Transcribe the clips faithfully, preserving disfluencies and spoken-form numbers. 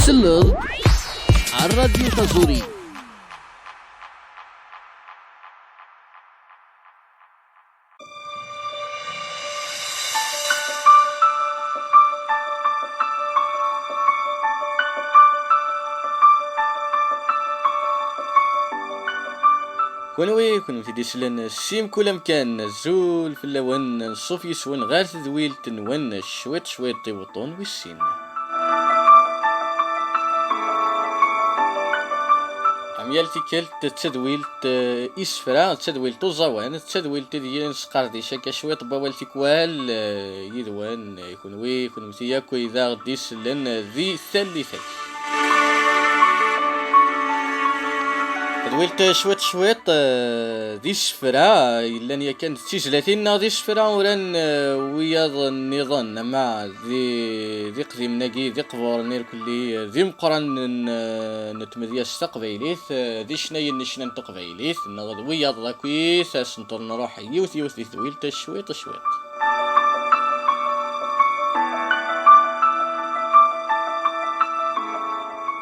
Tselleḍ ar Radio Taẓuri. Kunwi, kunwi d-isellen si mkul amkan, azul fell-awen, nṣuf yes-wen ɣer tedwilt-nwen, cwiṭ cwiṭ i wuṭṭun wis sin. Am yal tikkelt, d tadwilt, eh, isefra, d tadwilt uẓawan, d tadwilt ideg nesqerdec akka cwiṭ n wawal tikwal, eh, yid-wen, eh, kunwi, kunwi. Ti akk i d aɣ-d-isellen di tallit-agi. Tadwilt cwiṭ cwiṭ, eh, d isefra, eh, yellan yakan d tizlatin neɣ d isefra uran, eh, wiyaḍ nniḍen, ama d, d iqdimen-agi, d iqburen irkelli, eh, d imeqqranen n, eh, n tmedyazt taqbaylit, eh, d icnayen n ccna n teqbaylit, neɣ d wiyaḍ d akkit, asenṭer nruḥ yiwet yiwet di tedwilt cwiṭ cwiṭ.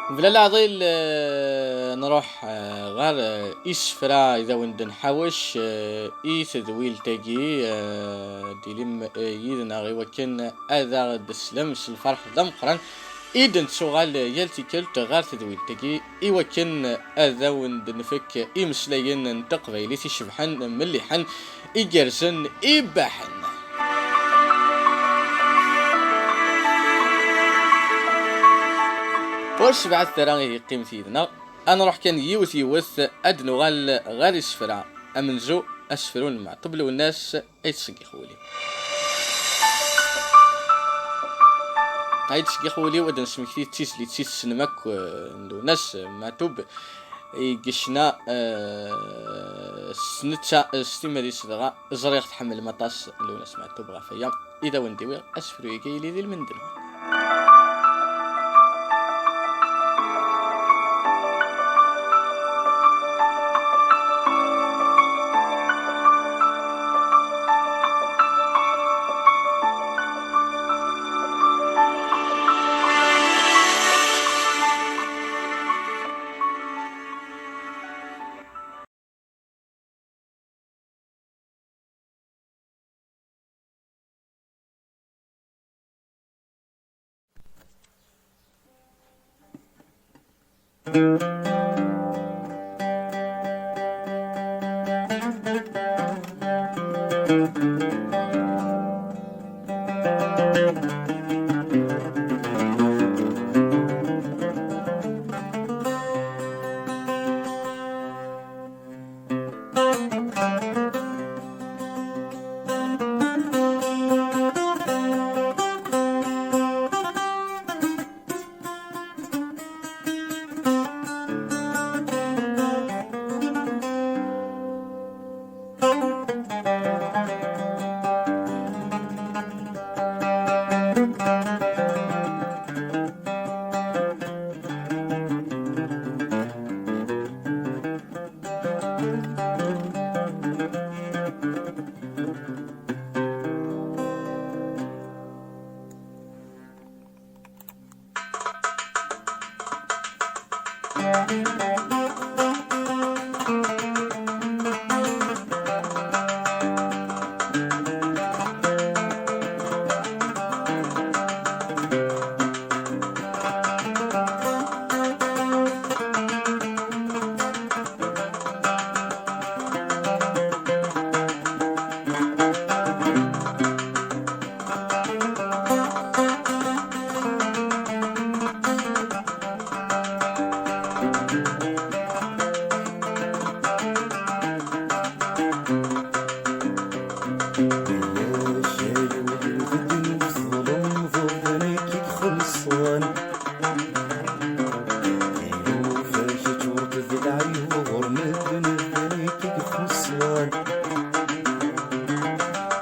Mebla leɛḍil, eh, nruḥ, eh, ɣer, eh, isefra i d awen-d-nḥawec, eh, i tedwilt-agi, eh, d-ilim, eh, yid-neɣ i wakken ad aɣ-d-teslem s lferḥ d ameqqran i d-nettuɣal yal tikkelt ɣer tedwilt-agi i wakken ad awen-d-nefk imeslayen n teqbaylit icebḥen, melliḥen, igerrzen, ibbaḥen. Ur sebɛet ara ihi, qqimet yid-neɣ. Ad nruḥ kan yiwet yiwet, ad nuɣal ɣer isefra amenzu, asefru n Meɛṭub Lwennas, Ay ttṣeggiq wul-iw. Ay ttṣeggiq wul-iw, ad d-nesmekti d tizlit i tessnem akk, eh, n Lwennas Meɛtub, i yecna, eh, s netta, eh, s timmad-is dɣa. Ẓriɣ tḥemmlem aṭas Lwennas Meɛtub, ɣef waya i d awen-d-iwiɣ asefru-agi yili d ilmend-nwen.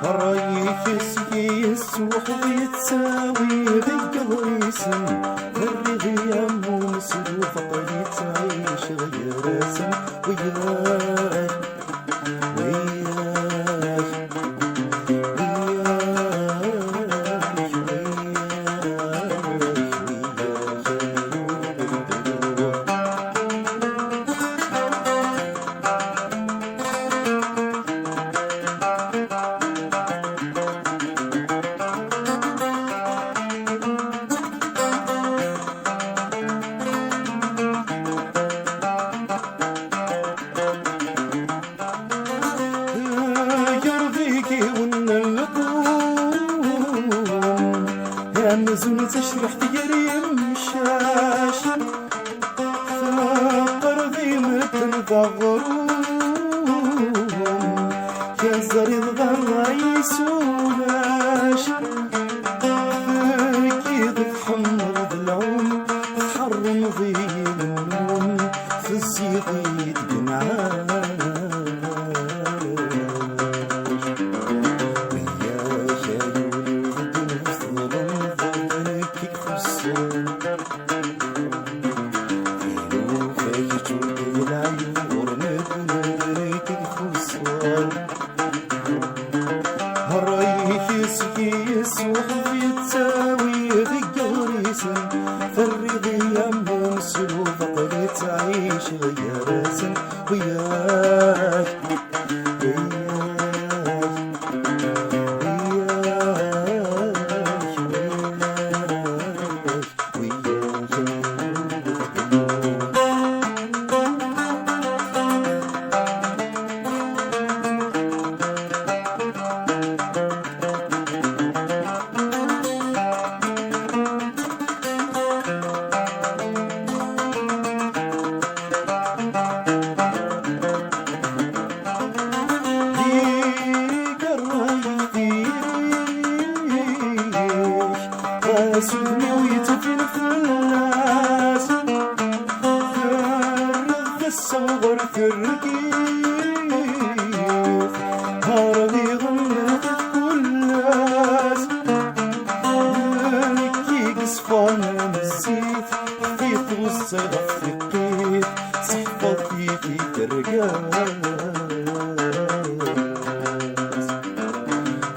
Ṛṛay-ik seg-i yesweḥd yettawi deg iḍrisen, terriḍ i ɛemmu s lufeq yettɛic ɣer-asen. Wiyyak, wiyyak, wiyyak, wiyyak, wiyyak, wiyyak. Gar yimcac, teqqar di medden d aɣrum, teẓriḍ d ṛṛay-is ulac. Tekkiḍ tḥemmleḍ lɛum, tḥeṛṛmeḍ i lmum, tezziḍ-it deg nɛac. Wiyyak ay ul-iw d ddunit tḍelmeḍ, d nekk i ixuṣṣen. Ilufa kečč ur d-yelɛi ɣur-nekkni, d nekk i ixuṣṣen. Ṛṛay-ik seg-i yesweḥd yettawi deg iɣrisen, terriḍ-iyi am umeslub, aql-i ttɛiceɣ gar-asen. Wiyyak, wiyyak, wiyyak, wiyyak. Deg ṛṛay-ik, ɣas udem-iw yettfil fell-as. Terriḍ tasa ɣer tergit, ɣer-iɣ mlet kul ass. Nekk i yeṣfan am zzit, xfit weṣṣi ɣef tiqqit, seḥfeḍ-it i tergaz.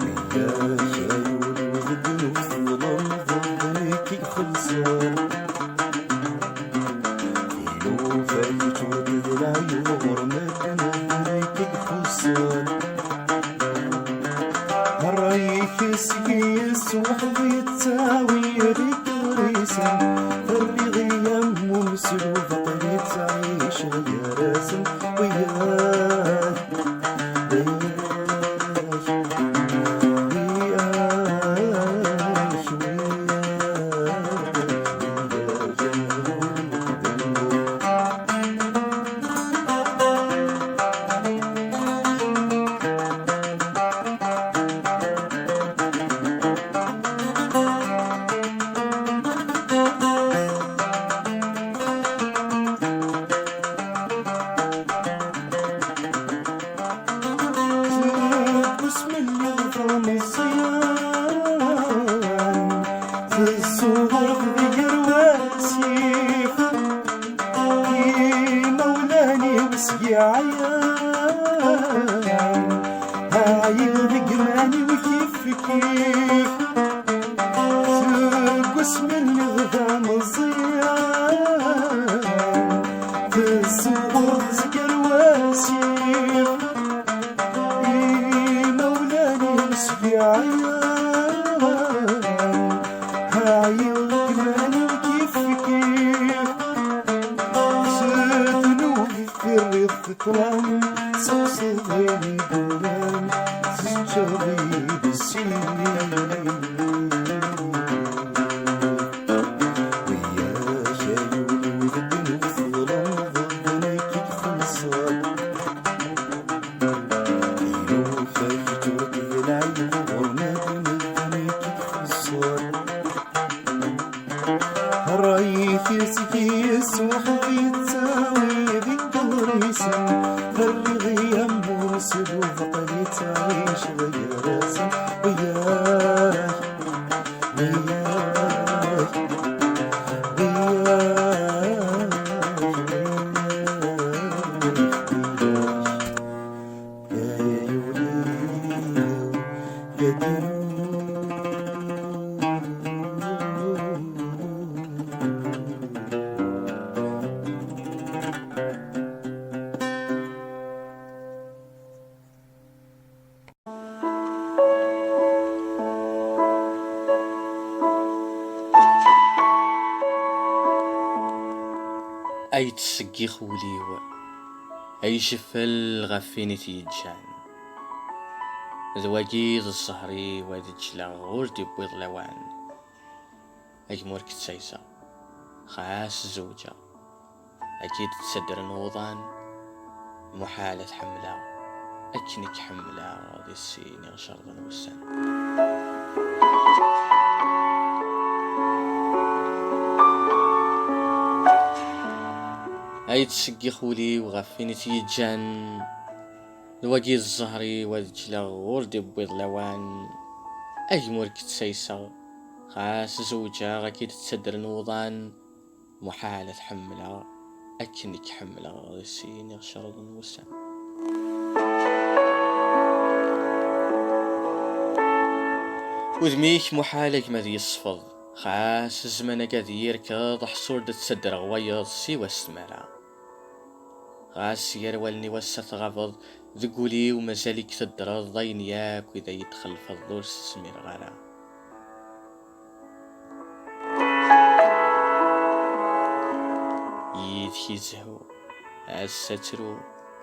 Wiyyak ay ul-iw d ddnub tḍelmeḍ, d nekk i ixelṣen. Ilufa yeččur d lɛyub ɣur medden, d nekk i ixuṣṣen. Ṛṛay-ik seg-i yesweḥd yettawi deg iɣrisen, terriḍ-iyi am umeslub, aql-i ttɛiceɣ gar-asen. Wiyyak, wiyyak, wiyyak, wiyyak. Seg usmi lliɣ d ameẓyan, tessudreḍ di gar wasif. Imawlan-iw seg-i ɛyan, ɛyiɣ deg iman-iw kif kif. Seg wasmi lliɣ d ameẓyan, tessudreḍ seg gar wasif. Imawlan-iw seg-i ɛyan, ɛyiɣ deg iman-iw kif kif. S ddnub terriḍ ṭṭlam, seqsiḍ ayen i d-nnan, teččeḍ-iyi-d sin. Wiyyak ay ul-iw d ddnub tḍelmeḍ, d nekk i ixelṣen. Ilufa yeččur-d d lɛyub ɣur medden, d nekk i ixelṣen. Ṛṛay-ik seg-i yesweḥd yettawi deg iɣrisen, terriḍ-iyi am umeslub, aql-i ttɛiceɣ gar-asen. Wiyyak, wiyyak, wiyyak, wiyyak. Ay ttseggix wul-iw, ay jeffel ɣef win i t-yeǧǧan. D wagi d zzher-iw ad ǧleɣ ur d-iwwiḍ lawan. a gma ur k-ttayseɣ, xas zewǧeɣ, ad k-id-ttaddren wuḍan, muḥal ad ḥemmleɣ akken i k-ḥemmleɣ di sin iɣcerḍen wussan. Ay ttseggix wul-iw ɣef win i t-yeǧǧan, d wagi d zzher-iw ad ǧleɣ ur d-iwwiḍ lawan, a gma ur k-ttayseɣ, xas zewǧeɣ ad k-id-ttaddren wuḍan, muḥal ad ḥemmleɣ akken i k-ḥemmleɣ di sin iɣcerḍen wussan. Udem-ik muḥal a gma ad yesfeḍ, xas zzman-agi ad yirkeḍ, ḥṣur d-ttaddreɣ wayeḍ siwa s tmara. Ɣas gar wallen-iw ass-a tɣabeḍ, deg wul-iw mazal-ik teddreḍ, ayen yakk i d ay d-txelfeḍ ur s-zmireɣ ara. Yid-k i zehhu, ass-a ttru,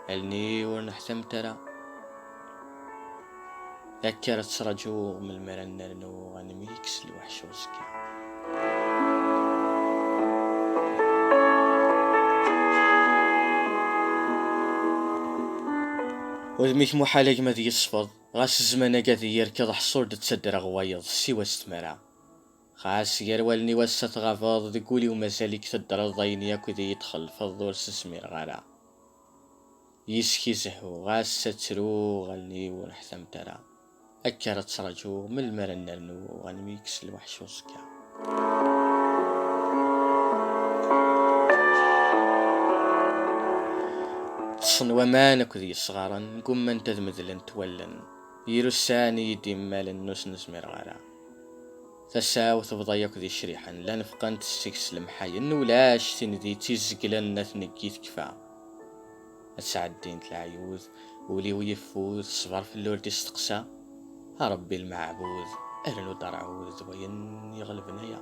allen-iw ur neḥtamt ara. Akka ara ttraǧuɣ melmi ara n-nernu ad nemyik s lweḥc uzekka. Udem-ik muḥal a gma ad yesfeḍ, ɣas zzman-agi ad yerkeḍ, ḥṣur d-ttaddreɣ wayeḍ siwa s tmara. Xas gar wallen-iw ass-a tɣabeḍ, deg wul-iw mazal-ik teddreḍ, ayen yakk i d iyi-txelfeḍ ur s-zmireɣ ara. Yis-k i zehhu, ɣas ad ttruɣ, allen-iw ur ḥtamt ara. Akka ara ttraǧuɣ melmi ara n-nernu ad nemyik s lweḥc uzekka. Ṭṭsen waman akked yesɣaren, ggumman-t ad medlen-t wallen. Yir ussan i yi-d-immalen ur s-nezmireɣ ara. Tasa-w tebḍa yakk di ccṛiḥen, la nefqent seg-s lemḥayen, ulac tin di tt-izeglen, la tneggi tekfa. Ad sɛeddint leɛyud, ul-iw yeffud, ṣṣber fell-i ur d-isteqsa. A Ṛebbi lmeɛbud, rnu-d ṛṛɛud d wayen iɣelben aya.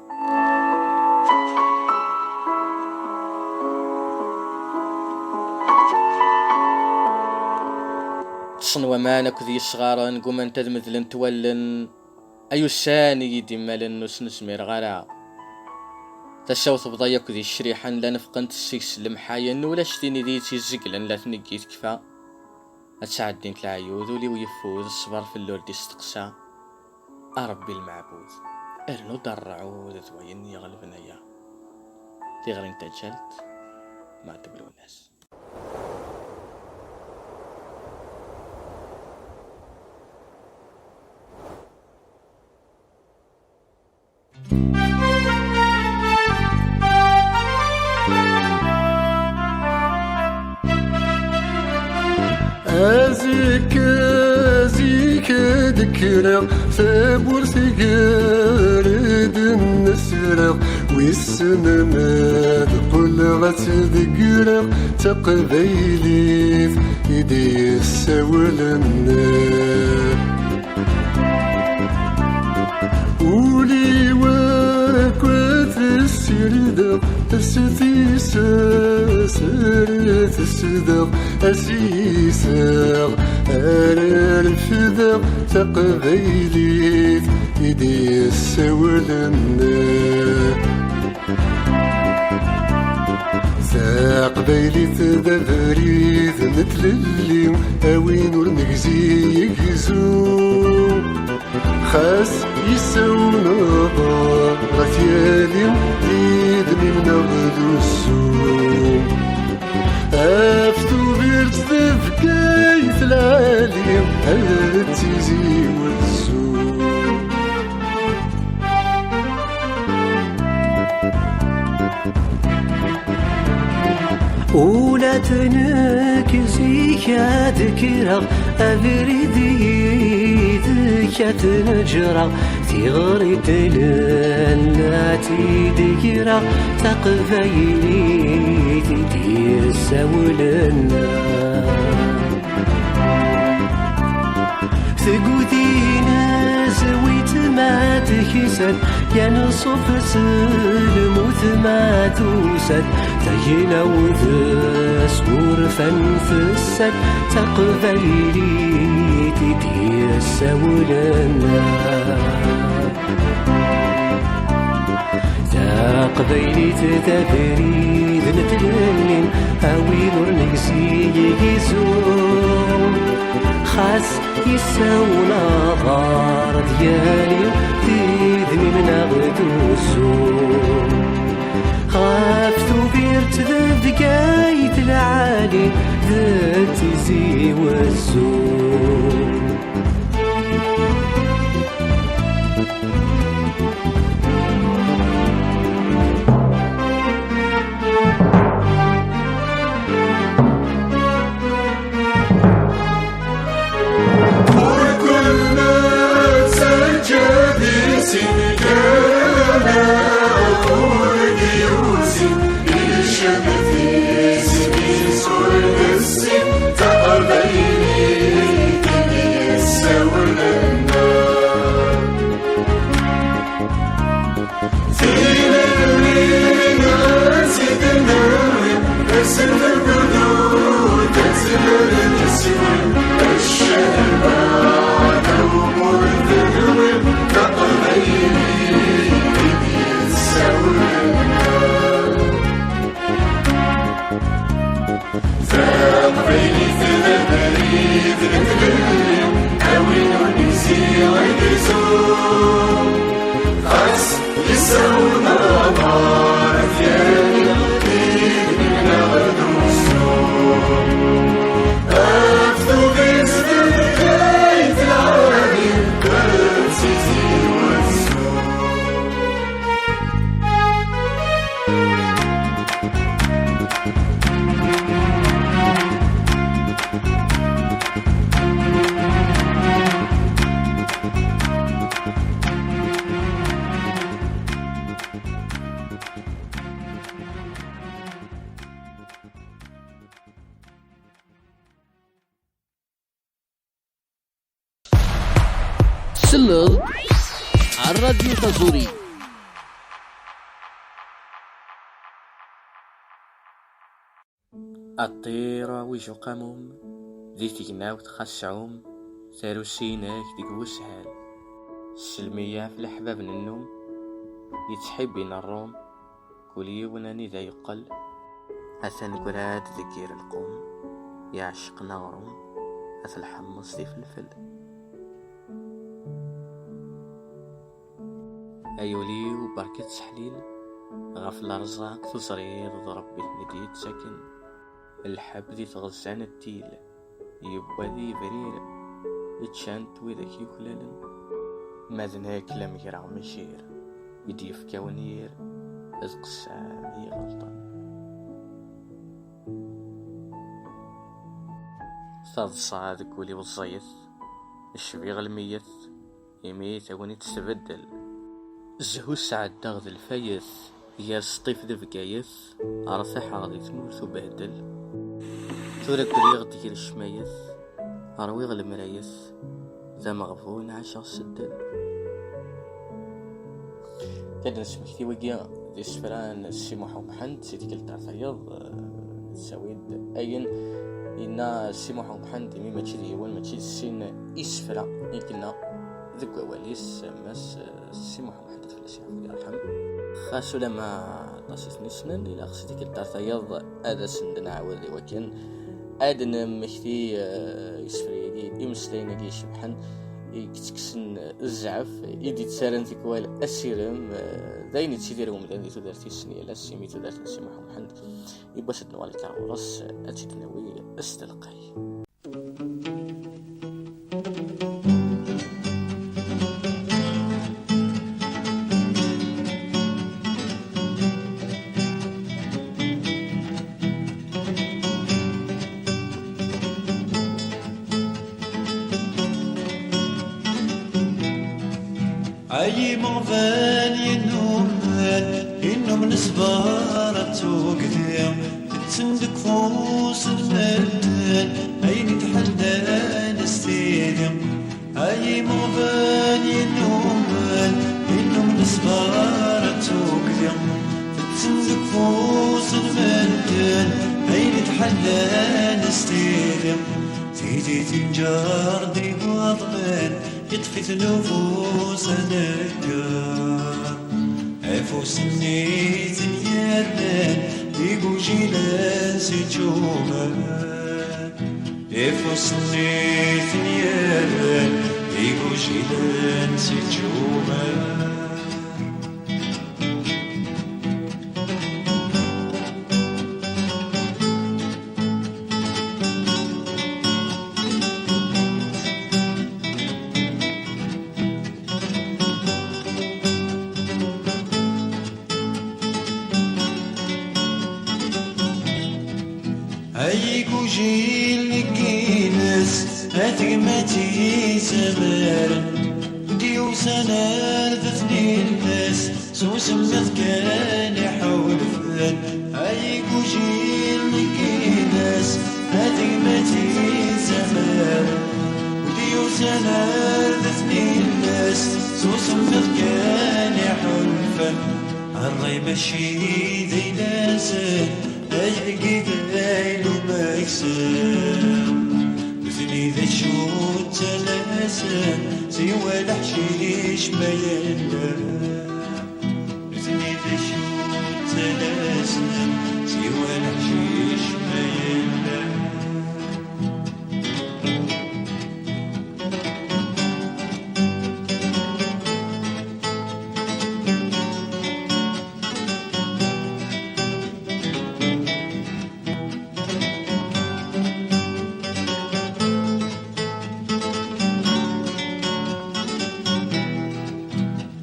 Ṭṭsen waman akked yesɣaren, ggumman-t ad medlen-t wallen. Ay ussan i yi-d-immalen ur s-nezmireɣ ara. Tasa-w tebḍa yakk di ccriḥen, la nefqent seg-s lemḥayen, ulac tin i d iyi-tt-izzeglen, la tneggi tekfa. Ad sɛeddint leɛyud, ul-iw yeffud, ṣṣber fell-i ur d-isteqsa. A Ṛebbi lmeɛbud, rnu-d ṛṛɛud d wayen iɣelben aya. Tiɣri n taǧǧalt, Maɛṭub Lwennas. Azekka zik ad kkreɣ, tawwurt gar-d nesreɣ, wissen ma d qqleɣ ad tt-ḍeggreɣ, d taqbaylit i d-yessawlen. Ul-iw akk ad t-ssirdeɣ, s tis-, s-, tesdeɣ, ad s-iseɣ, ara refdeɣ taqbaylit i d-yessawlen. Taqbaylit d abrid n tlelli, a win ur negzi yegzu. Xas yessaw neḍer ɣef yali, d idmim neɣ d usu. Af tubirt d Bgayet lɛali, ad tizi wetsu. Ula d nekk zik ad kkreɣ, abrid yid-k ad t-neǧreɣ, tiɣri tella-tt-id greɣ, taqbaylit i d-yessawlen. Teggutin zwit ma tkisat, yan ṣṣuf s lmut ma tusa-d, tagnawt s wurfan tessa-d, taqbaylit i d-yessawlen. Taqbaylit d abrid n tlelli, a win ur negzi igizum. Xas yessawen aḍar d yali, d idmim neɣ d uzum. Ɣef Tubirt d Bgayet lɛali, d Tizi Wezzu. Taqbaylit d abrid n tlelli, a win ur negzi igizum. Xas yessawen aḍar d yali, d idmim neɣ d uzum. Ɣef Tubirt d Bgayet lɛali, d Tizi Wezzu. Tselleḍ ɣer Radyu Taẓuri. A ṭṭir a wij uqamum, di tegnawt xas ɛum, tarusi-inek deg wushal. Sselmi-ya ɣef leḥbab n nnum, yettḥibbin ṛṛum, kul yiwen anida yeqqel. Atan grad deg yir lqum, yeɛceq aɣrum, at lḥemmeẓ d ifelfel. Ay ul-iw, berka ttseḥlil, ɣef lerẓaq teẓriḍ d Ṛebbi i ten-id-yettaken. Lḥeb di tɣezza n ttil, yewwa di yebrir, ččan-t widak yuklalen. Ma d nekk la megreɣ mejjir, i d-yefka wenyir, d qessam i iɣelṭen. Taḍsa deg wul-iw ẓẓayet, cbiɣ lmeyyet, imi tagnit tbeddel. Zhu sɛeddaɣ d lfayet, gar Sṭif d Bgayet, rtaḥeɣ di tmurt ubehdel. Tura griɣ-d gar ccmayet, rwiɣ lemrayet, d ameɣbun ɛaceɣ s ddel. Kan nesmekti wagi d isefra n Si Muḥ Umḥend, si tikkelt ar tayeḍ, eh, nettawi-d ayen yenna Si Muḥ Umḥend, imi mačči d yiwen, mačči d sin isefra i yenna deg wawal-is, Mass, eh, Si Muḥ Umḥend, ad fell-as yeɛfu yerḥem. Xas ulamma aṭas i ten-issnen, ilaq si tikkelt ar tayeḍ ad asen-d-nɛawed i wakken ad d-nemmekti, eh, isefra-agi, imeslayen-agi icebḥen, i yettekksen zzɛef, i d-yettarran tikwal asirem, eh, d ayen yettidir umdan di tudert-is n yal ass, imi tudert n Si Muḥ Umḥend, yiwwas ad nuɣal akka ɣur-s, ad tt-id-nawi s telqay. Ay imeɣban yennumen, innumen ṣṣber d tugdi, tetten deg ufus n medden ayen i tḥellan s tidi. Ay imeɣban yennumen, innumen ṣṣber d tugdi, tetten deg ufus n medden ayen i tḥellan s tidi. Tidi tenǧer d ibaḍnen, yeṭṭef-iten ufus aneggar. Ad Ifus-nni ten-yerran d igujilen si tjumar. Ifus-nni ten-yerran d igujilen si tjumar. Ay igujil n yines, a tegmat izamaren, d-yusan ar d tnillas, s usemmiḍ kan iḥulfan. Ay igujil n yines, a tegmat izamaren, d-yusan ar d tnillas, s usemmiḍ kan iḥulfan. Ṛṛay mačči d ayla-nsen, ayagi d ayla umeksem. Nutni d acu ttalasen, siwa leḥcic ma yella. Nutni d acu ttalasen, siwa leḥcic ma yella.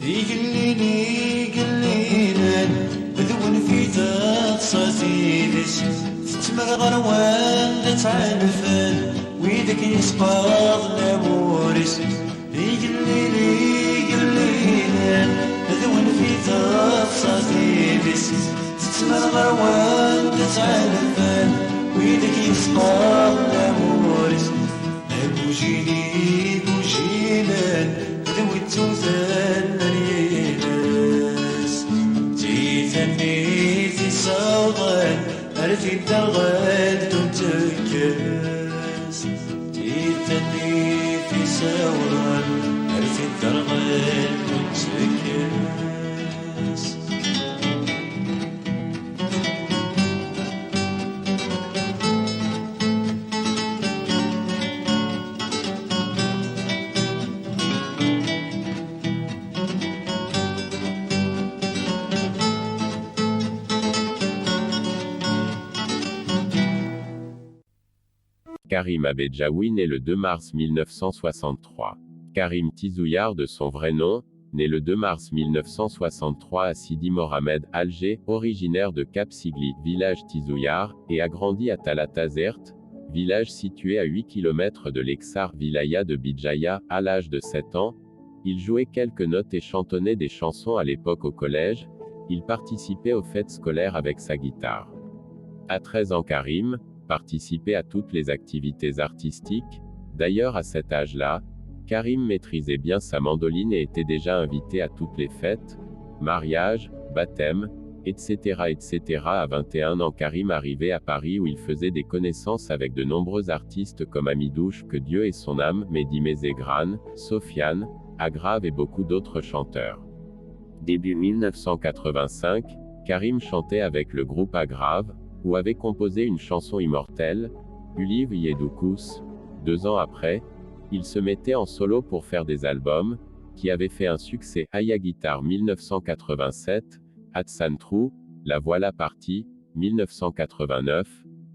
Igellil igellilen, d wunfit teḍsa tidis, tettmer ɣer wanda ttɛelfen wid akken yesqaḍen amur-is. Igellil igellilen, d wunfit teḍsa tidis, tettmer ɣer wanda ttɛelfen wid akken yesqaḍen amur-is. Agujil igujilen, d wid tutan ar yines. D tiyita-nni i t-issawḍen ar tidderɣelt ur tekkes. D tiyita-nni i t-issawḍen ar tidderɣelt ur tekkes. Karim Abedjaoui naît le deux mars mille neuf cent soixante-trois. Karim Tizouyar de son vrai nom, né le deux mars mille neuf cent soixante-trois à Sidi Mohamed, Alger, originaire de Cap Sigli, village Tizouyar, et a grandi à Talatazert, village situé à huit kilomètres de l'Exar, wilaya de Bidjaya. À l'âge de sept ans, il jouait quelques notes et chantonnait des chansons à l'époque au collège. Il participait aux fêtes scolaires avec sa guitare. À treize ans, Karim participait à toutes les activités artistiques. D'ailleurs, à cet âge-là, Karim maîtrisait bien sa mandoline et était déjà invité à toutes les fêtes, mariages, baptêmes, et cetera, et cetera. À vingt et un ans, Karim arrivait à Paris où il faisait des connaissances avec de nombreux artistes comme Amidouche, que Dieu ait son âme, Mehdi Mesegran, Sofiane, Agrave et beaucoup d'autres chanteurs. Début mille neuf cent quatre-vingt-cinq, Karim chantait avec le groupe Agrave, ou avait composé une chanson immortelle, Uliv Yedoukus. Deux ans après, il se mettait en solo pour faire des albums, qui avaient fait un succès, Aya Guitar mille neuf cent quatre-vingt-sept, Hatsan Trou, La Voilà Partie, mille neuf cent quatre-vingt-neuf,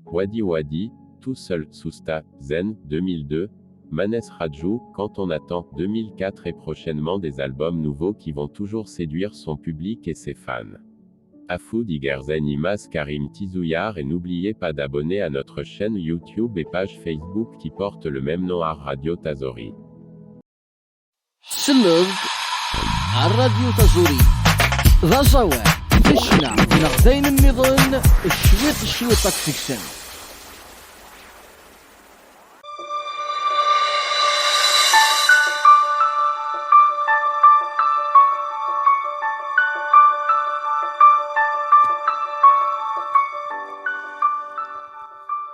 Wadi Wadi, Tout Seul, Sousta, Zen, deux mille deux, Manes Rajou, Quand on attend, deux mille quatre, et prochainement des albums nouveaux qui vont toujours séduire son public et ses fans. Afoud Igerzen Imas Karim Tizouyar, et n'oubliez pas d'abonner à notre chaîne YouTube et page Facebook qui porte le même nom, Ar Radio Tazori. Tselleḍ ar Radio Tazuri. D aẓawan, d ccna, neɣ d ayen nniḍen, cwiṭ cwiṭ ad k-teksem.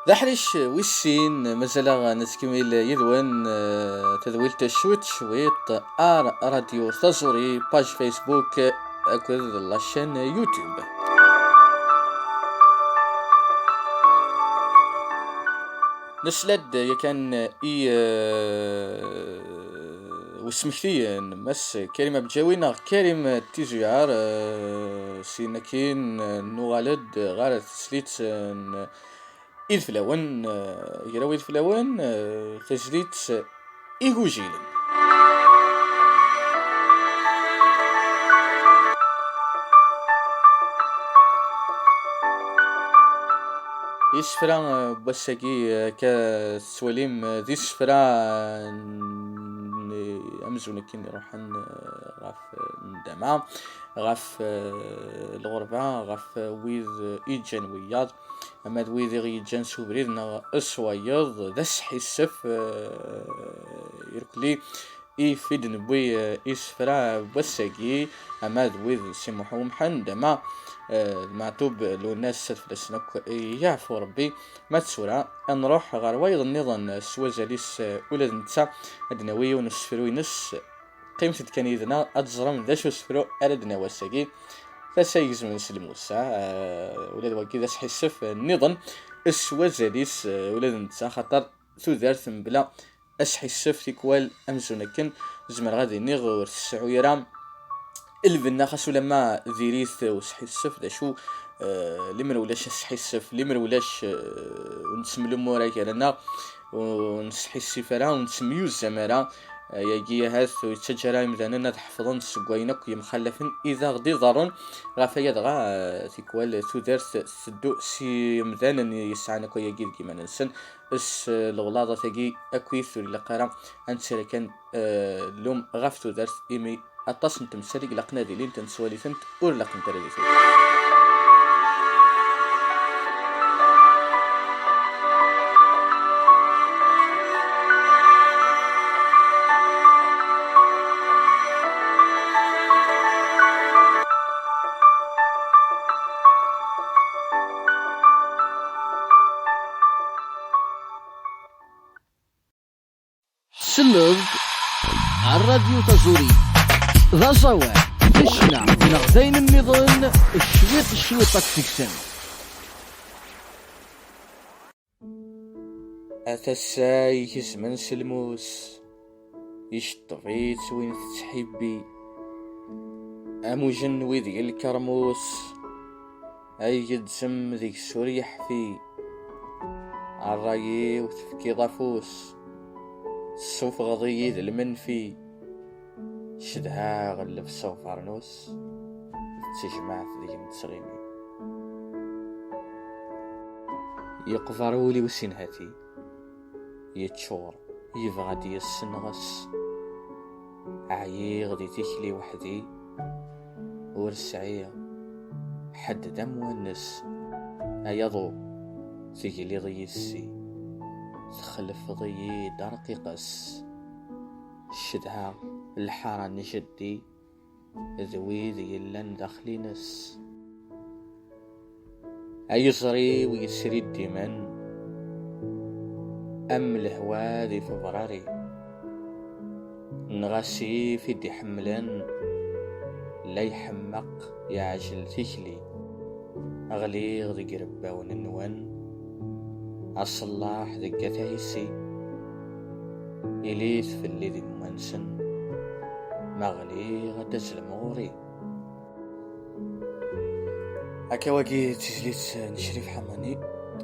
D aḥric wis sin, mazal-aɣ nettkemmil yid-wen, eh, tadwilt cwiṭ cwiṭ, ar Radio Taẓuri, page Facebook, akked la chaîne YouTube. Nesla-d yakan i, eh, usmekti n Mass Karim Abǧawi neɣ Karim Tizuyaṛ, eh, syin akkin, eh, nuɣal-d ɣer teslit n Ideflawen, eh, Agraw Ideflawen, eh, tezlit Igujilen. Isefra, eh, n wass-agi, eh, akka tettwalim, eh, d isefra, eh, n, amzun akken iruḥen, eh, ɣef, eh, nndama, ɣef, eh, lɣerba, ɣef, eh, wid, eh, iǧǧan wiyaḍ, ama d wid i ɣ-yeǧǧan s ubrid neɣ s wayeḍ, d asḥissef, eh, irkelli i f-, i d-newwi, eh, isefra n wass-agi, ama d wid n Si Muḥ Umḥend, ama, eh, d Meɛtub Lwennas, ad fell-asen akk yeɛfu Rebbi. Ma d tura, ad nruḥ ɣer wayeḍ nniḍen s wazal-is, eh, ula d netta, ad d-nawi yiwen n usefru-ines. Qqimet-d kan yid-neɣ, ad teẓrem d acu usefru ara d-nawi ass-agi. Tasa igezmen s lmus, ah, eh, ula d wagi d asḥissef nniḍen s wazal-is, eh, ula d netta, axaṭer tudert mebla asḥissef tikwal amzun akken, zemreɣ ad iniɣ ur tseɛɛu ara lbenna, xas ulamma diri-t usḥissef, d acu, eh, limer ulac asḥissef, limer ulac, eh, ur nettemlummu ara gar-aneɣ, ur nesḥissif ara, ur nettemyuzzam ara, eh, ayagi ahat ur yettaǧǧa ara imdanen ad ḥefḍen seg wayen akk yemxallafen i d aɣ-d-iḍerrun. Ɣef waya dɣa, eh, tikwal tudert teddu s yimdanen yesɛan akk ayagi deg iman-nsen, s, eh, leɣlaḍat-agi akkit ur ilaq ara ad nettarra kan, eh, llum ɣef tudert, imi aṭas n temsal i ilaqen ad ilint nettwali-tent ur laqent ara di tudert. Tselleḍ ɣer Radyu Taẓuri. D aẓawan, d ccna, neɣ d ayen nniḍen, cwiṭ, cwiṭ ad t-teksem. A tasa igezmen s lmus, iceṭṭeb-itt win tettḥibbi. Am ujenwi deg lkermus, ay gezzem deg-s ur yeḥfi. Ṛṛay-iw tefkiḍ afus, tessufɣeḍ-iyi d lmenfi. Cedhaɣ llebsa ubernus, d tejmaɛt deg-m tettɣimi. Yeqber wul-iw si nhati, yeččur, yebɣa ad d-yessenɣes. Ɛyiɣ di tikli weḥd-i, ur sɛiɣ ḥedd d amwanes. Ay aḍu, tegliḍ yis-i, txelfeḍ-iyi-d arqiq-s. Cedhaɣ lḥara n jeddi d wid yellan daxel-ines. Ay iẓri-w yesriddimen am lehwa di febrari, neɣ asif i d-iḥemmlen la iḥemmeq, yeɛjel tikli. Ɣliɣ deg irebbawen nwen, aṣellaḥ deg at Ɛisi. Ilit fell-i di gma-nsen, ma ɣliɣ ad d-tazlem ɣur-i. Akka wagi d tizlit n Crif Ḥamani,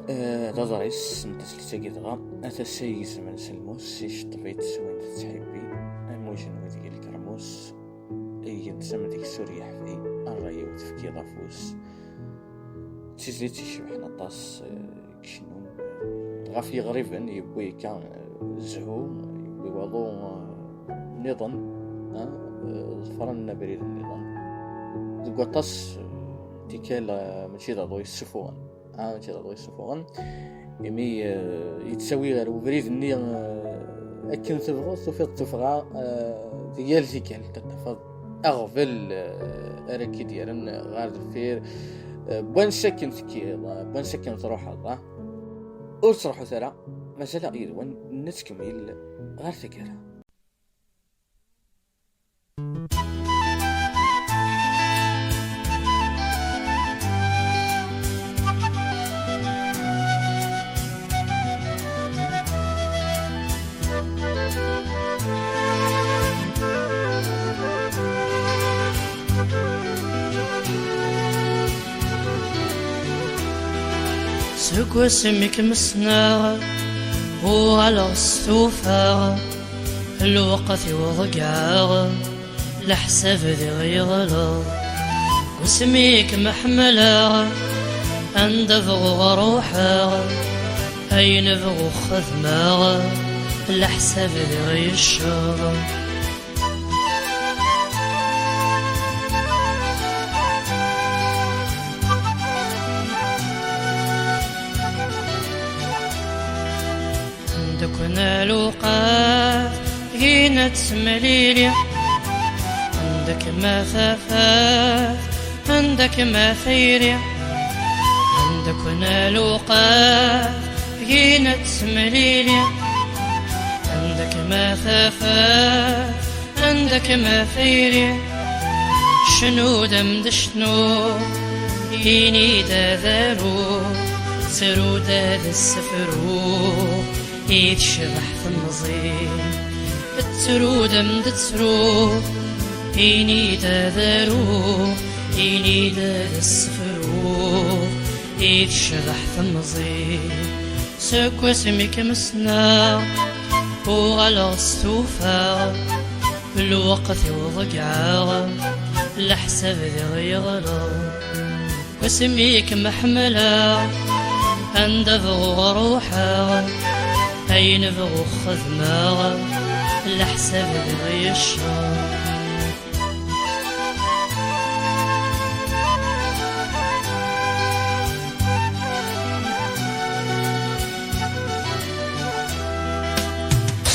eh, d aḍris n tezlit-agi dɣa, a tasa igezmen s lmus, iceṭṭeb-itt win tettḥibbi, am ujenwi deg lkermus, igezzem deg-s ur yeḥfi, ṛṛay-iw tefkiḍ afus. D tizlit icebḥen aṭas, eh, icennun, eh, ɣef yiɣriben, yewwi akka, eh, zzhu, yewwi waḍu, eh, nniḍen, eh, eh, ḍefren abrid nniḍen. Deg waṭas, eh, tikkal, eh, mačči d aḍu yessufuɣen, ah, mačči d aḍu yessufuɣen, imi, eh, yettawi ɣer ubrid-nni, eh, akken tebɣuḍ, tufiḍ tuffɣa, eh, di yal tikkelt ad tafeḍ aɣbel, eh, ara k-id-yerren ɣer deffir, eh, n wansi akken tekkiḍ, eh, n wansi akken truḥeḍ, ah. Ur ttruḥut ara, mazal-aɣ yid-wen, nettkemmil ɣer taggara. Seg wasmi kem-ssneɣ, uɣaleɣ stufaɣ, lweqt-iw ḍeggɛeɣ, leḥsab diɣ yeɣleḍ. Wasmi kem-ḥemmleɣ, anda bɣuɣ ruḥeɣ, ayen bɣuɣ xedmeɣ, leḥsab diɣ yecceḍ. Anda-ken a lewqat, gin ad temlili. Anda-kem a tafat, anda-kem a tayri. Anda-ken a lewqat, gin ad temlili. Anda-kem a tafat, anda-kem a tayri. Cnu-d am d cnu, ini-d ad aruɣ, ttru-d ad ssefruɣ, i tecbeḥ temẓi. Ttru-d am d ttru, ini-d ad aruɣ, ini-d ad ssefruɣ, i tecbeḥ temẓi. Seg wasmi kem-ssneɣ, uɣaleɣ stufaɣ, lweqt-iw ḍeggɛeɣ, leḥsab diɣ yeɣleḍ. Wasmi kem-ḥemmleɣ, anda bɣuɣ ruḥeɣ, ayen bɣuɣ xedmeɣ, leḥsab diɣ yecceḍ.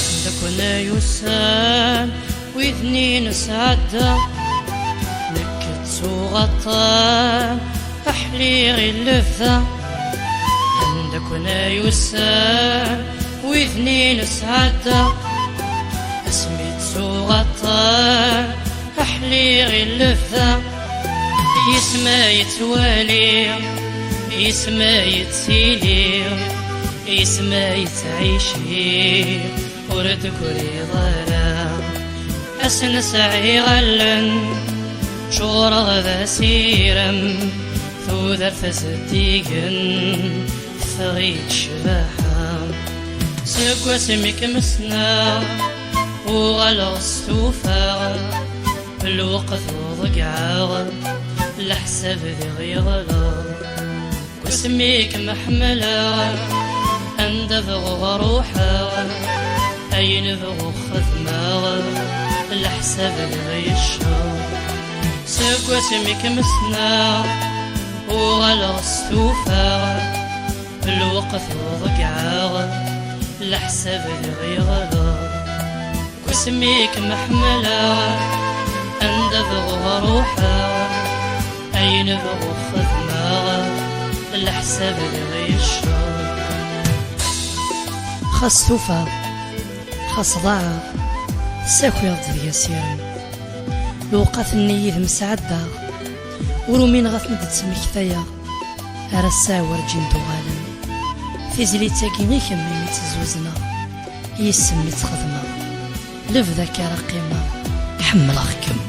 Anda-ken ay ussan wid-nni nesɛedda, nekk ttuɣ aṭṭan, aḥliɣ i lebda. Anda-ken ay ussan wid-nni nesɛedda, asmi ttuɣ aṭṭan, aḥliɣ i lebda. Yis-m ay ttwaliɣ, yis-m ay ttiliɣ, yis-m ay ttɛiciɣ, ur d-tegriḍ ara. Ass nesɛiɣ allen, ččureɣ d asirem, tudert zeddigen, teffeɣ-iyi-d ccbaḥa. Seg wasmi kem-ssneɣ, uɣaleɣ stufaɣ, lweqt-iw ḍeggɛeɣ, leḥsab diɣ yeɣleḍ. Wasmi kem-ḥemmleɣ, anda bɣuɣ ruḥeɣ, ayen bɣuɣ xedmeɣ, leḥsab diɣ yecceḍ. Seg wasmi kem-ssneɣ, uɣaleɣ stufaɣ, lweqt-iw ḍeggɛeɣ, leḥsab diɣ yeɣleḍ. Wasmi kem-ḥemmleɣ, anda bɣuɣ ruḥeɣ, ayen bɣuɣ xedmeɣ, leḥsab diɣ yecceḍ. Xas tufaḍ, xas ḍaɛeɣ, tessakiḍ-d deg asirem. Lewqat-nni yid-m sɛeddaɣ, ur umineɣ ad ten-id-ttmektayeɣ. Ar ass-a werǧin d-uɣalen. Tizlit-agi i kemm imi tt-zuzneɣ, yis-m i tt-xedmeɣ. Lebda akka ara qqimeɣ, ḥemmleɣ-kem.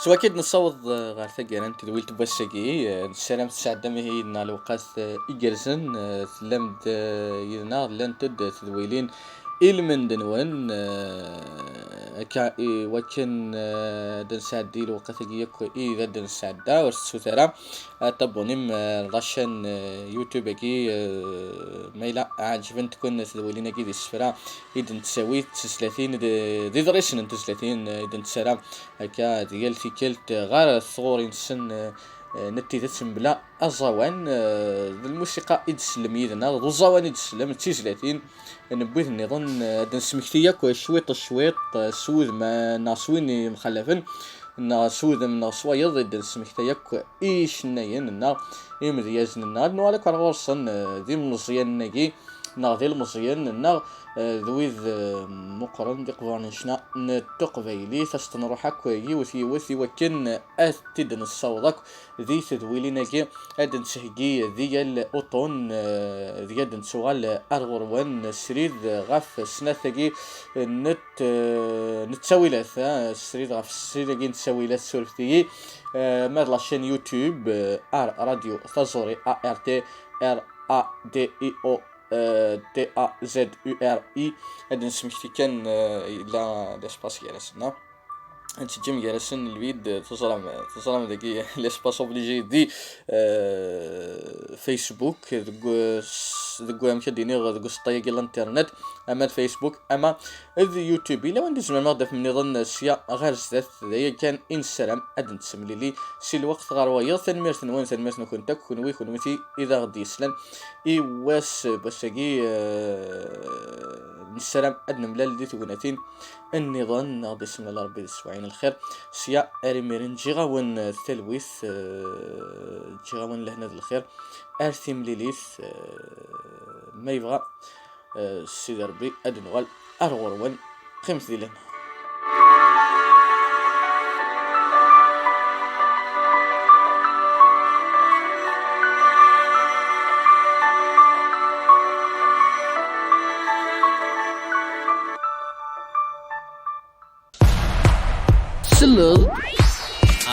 S wakka i d-nessaweḍ, eh, ɣer taggara n tedwilt n wass-agi. Eh, nessaram tesɛeddam ihi yid-neɣ lewqat, eh, igerrzen. Eh, tellam-d, eh, yid-neɣ, llant-d tedwilin i lmend-nwen, eh, akka i wakken, eh, ad nesɛeddi lewqat-agi akk i d ad nesɛedda, ur tettut ara ad tabunim, eh, la chaîne, eh, YouTube-agi, eh, ma yella ɛeǧbent-ken tedwilin-agi d isefra i d-nettawi d tezlatin d, d iḍrisen n tezlatin, eh, i d-nettarra akka d yal tikkelt, eh, ɣer tɣuri-nsen, eh, eh, n tidet mebla aẓawan, eh, d lmusiqa i d-tsellem yid-neɣ, d uẓawan i d-tsellem, d tizlatin n wid nniḍen, eh, ad d-nesmekti akk cwiṭ cwiṭ, eh, s wudem, eh, neɣ s win yemxalafen, neɣ s wudem neɣ s wayeḍ i d-nesmekta akk icennayen-nneɣ, imedyazen-nneɣ, ad nuɣal akk ar ɣur-sen, eh, d imeẓyanen-agi, neɣ d ilmeẓyen-nneɣ, eh, d wid, eh, meqqren d iqburen n ccna n teqbaylit, ad s-tenruḥ akk yiwet yiwet i wakken ad t-id-nessaweḍ akk di tedwilin-agi ad d-nettheggi di yal uṭṭun, eh, deg ad d-nettuɣal ar ɣur-wen srid ɣef snat-agi n t-, eh, n ttawilat, eh, srid ɣef srid-agi n ttawilat, surfet-iyi, eh, ma d la chaîne YouTube, eh, R Radio Taẓuri, A R T R A D I O, eh, T A Z U R I, ad d-nesmekti kan, eh, yella d espace gar-asen, ah. Ad teǧǧem gar-asen lbid, eh, teẓram, eh, teẓram dagi l'espace obligé di, eh, Facebook, deg, s-, deg, amek ad d-iniɣ, deg useṭṭa-agi n l'internet, ama d Facebook, ama d YouTube. Yella wanda tzemrem ad ɣ-d-tafem nniḍen sya ɣer zdat, d aya kan i nessaram ad nettemlili si lweqt ɣer wayeḍ. Tanemmirt-nwen, tanemmirt-nkent akk, kenwi, kenwiti i d aɣ-d-yeslan i wass, wass-agi, eh, nessaram ad nemlal di tegnatin nniḍen, neɣ d isemlal Rebbi di teswaɛin n lxir. Sya ar imiren, ǧǧiɣ-awen talwit, eh, ǧǧiɣ-awen lehna d lxir. Ar timlilit, eh, ma yebɣa, eh, Sidi Rebbi, ad nuɣal ar ɣur-wen. Qqimet di lehna. Tselleḍ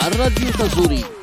ar Radio Taẓuri.